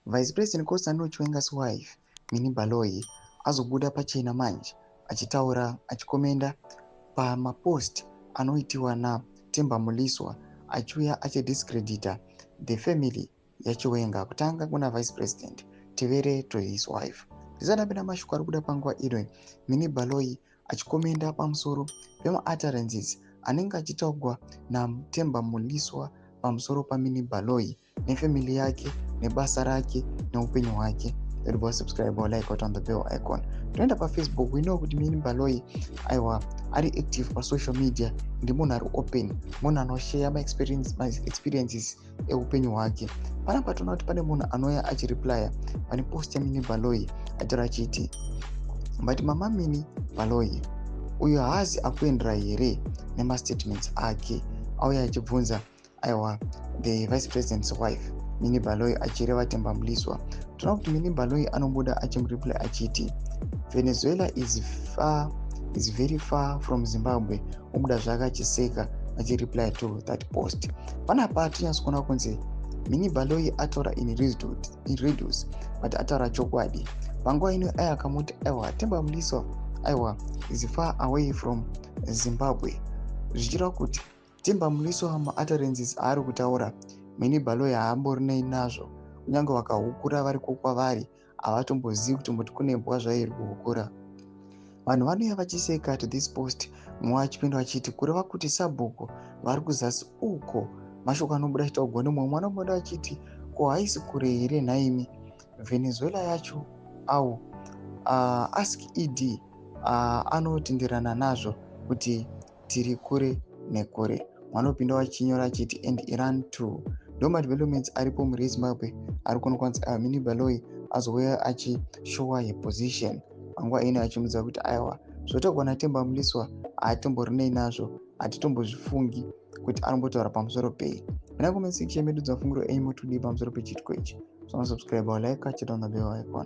Vice President Constantino Chiwenga's wife, Minnie Baloyi, azobuda pachena manje achitaura, achikomenda pamapost anoitiwa naTemba Mliswa, achiuya achidiscredita the family yaChiwenga, kutanga kuna Vice President, tevere to his wife. Ndisati ndapinda mashoko ari kuda panguva ino, Minnie Baloyi achikomenda pamusoro pemautterances anenge achitaurwa naTemba Mliswa pamusoro paMinnie Baloyi nefamily yake, nebasa rake, neupenyu hwake. Don't subscribe or like, on the bell icon. Toenda paFacebook. We know kuti Minnie Baloyi, aiwa, ari active pasocial media, ndi munhu ari open, munhu anoshare maexperiences eupenyu hwake. Panapa toona kuti pane munhu anouya achireplya pane post yaMinnie Baloyi, achitaura achiti, "But mama Minnie Baloyi uyo haazi akuendera here nemastatements ake?" Auya achibvunza, aiwa, the vice president's wife, Minnie Baloyi, achireva Temba Mliswa. Toona kuti Minnie Baloyi anobuda achimureply achiti, "Venezuela is far, is very far from Zimbabwe." Obuda zvake achiseka achireply to that post. Panapa tinyatsokuona kunzi Minnie Baloyi ataura in riddles, but ataura chokwadi. Panguva ino aya akamuti, aiwa, Temba Mliswa, aiwa, is far away from Zimbabwe, zvichireva kuti Temba Mliswa mautterances aari kutaura, Minnie Baloyi haamborinei nazvo. Kunyange vakahukura variko kwavari, havatombozivi kuti mboti kune mbwa zvairi kuhukura. Vanhu vanouya vachiseka to this post, mumwe achipinda achiti, "Kureva kuti sabhuku vari kuzasi uko?" Mashoko anobuda achitaurwa nemumwe mwana unobuda achiti, "Ko haisi kure here nhaimi Venezuela yacho?" Au ask ED, anotenderana nazvo kuti tiri kure nekure. Vanopinda vachinyora achiti, "And Iran too." Ndo madevelopments aripo muri Zimbabwe ari kunokwanisa. Minnie Baloyi azouya achishowa yeposition panguva ino, achimudza kuti, aiwa, zvotaurwa naTemba Mliswa haatomborinei nazvo, hatitombozvifungi kuti anombotaura pamusoro pei. Muna comment section medu, dzamafungiro enyu, motodii pamusoro pechitiko ichi? So subscribe, like, turn on the bell icon.